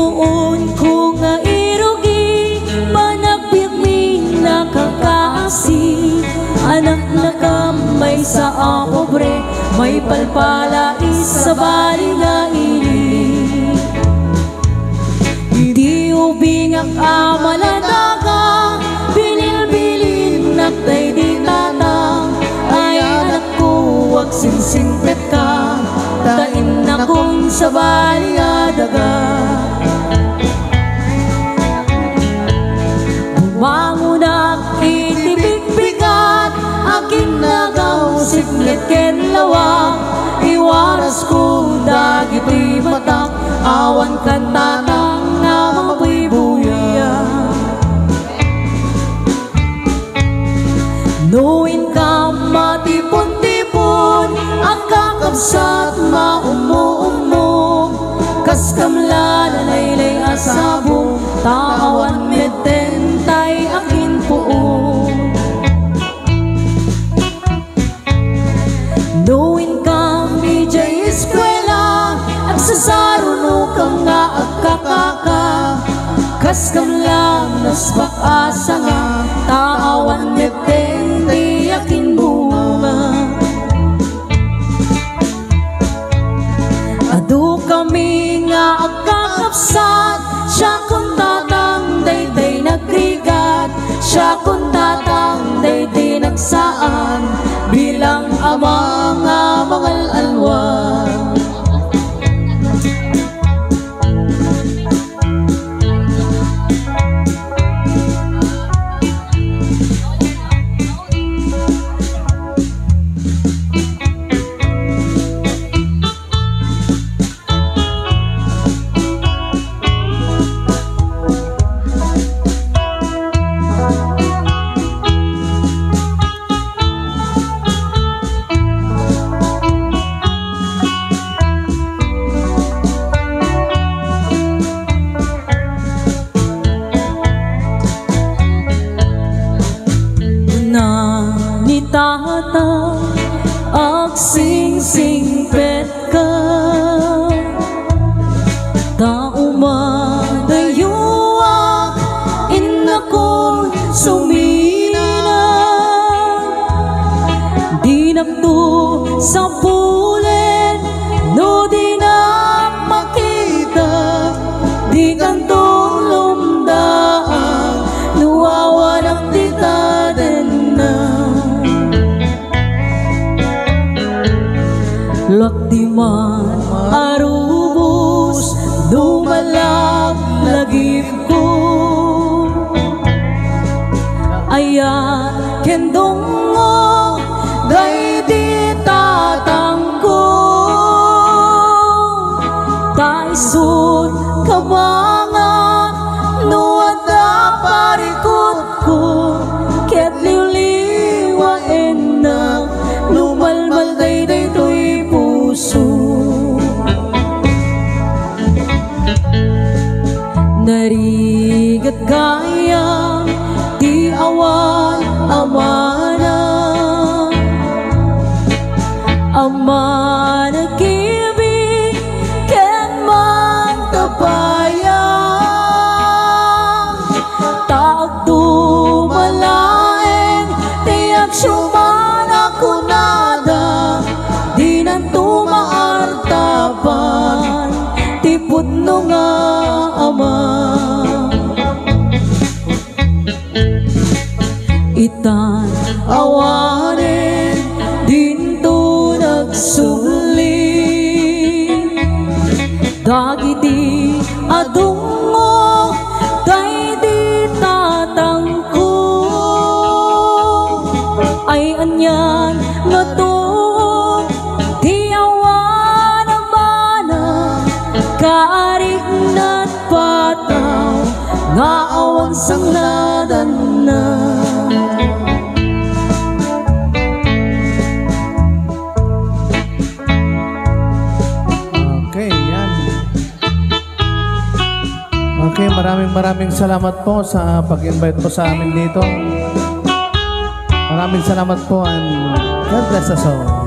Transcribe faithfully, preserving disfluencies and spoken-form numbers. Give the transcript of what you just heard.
Unko nga irugi, panagbiagmi nakakaasi. Anaknakam maysa a pobre, maipalpala isabali nga ili. Idi ubingak a maladaga, binilbilinnak daydi tatang, ay anakko, agsingsingpetka, ta innakon sabali a daga. Bumangonak iti bigbigat, aginnagaw sipnget ken lawak, iwarasko dagitoy matak, awan kan tatang nga mabuybuya. No inkam matipon-tipon, agkakabsat, maummo-ummo, kaskam la nalaylay a sabong, ta awan metten tay akinpuon. No inkam idiay eskuela, agsasarunokam nga agkakaka, kaskam la nasbak a sanga, ta awan metten ti akinbunga. Adu kami nga agkakabsat, siakon tatang daydi nagrigat, siakon tatang daydi nagsaan, bilang ama nga mangal-alwa. Kuna ni Tata, agsingsingpetka, ta umadayoak, innakon sumina. Dinakto sapulen no dinak makita, dikanto lumdaang no awanak dita denna. Lakdi man a rubos no malaglagipko, ayat ken dungngo daydi tatangko. Ta isut' kabangat no adda parikutko ket liwliwaennak no malmaldaytoy puso. Narigat gayam ti awan amana, amana kibi ken mangtapaya. Ta agduma laeng ti agsiumana kunada, dinanto maartapan ti pudno nga ama. Itan awanen dinto nagsubli dagiti adungngo daydi tatangko. Ay anian ngato ti awan amana, kaarignat pataw nga awan sangladanna. Okay, yan. Okay, maraming maraming salamat po sa pag-invite po sa amin dito. Maraming salamat po and God bless us all.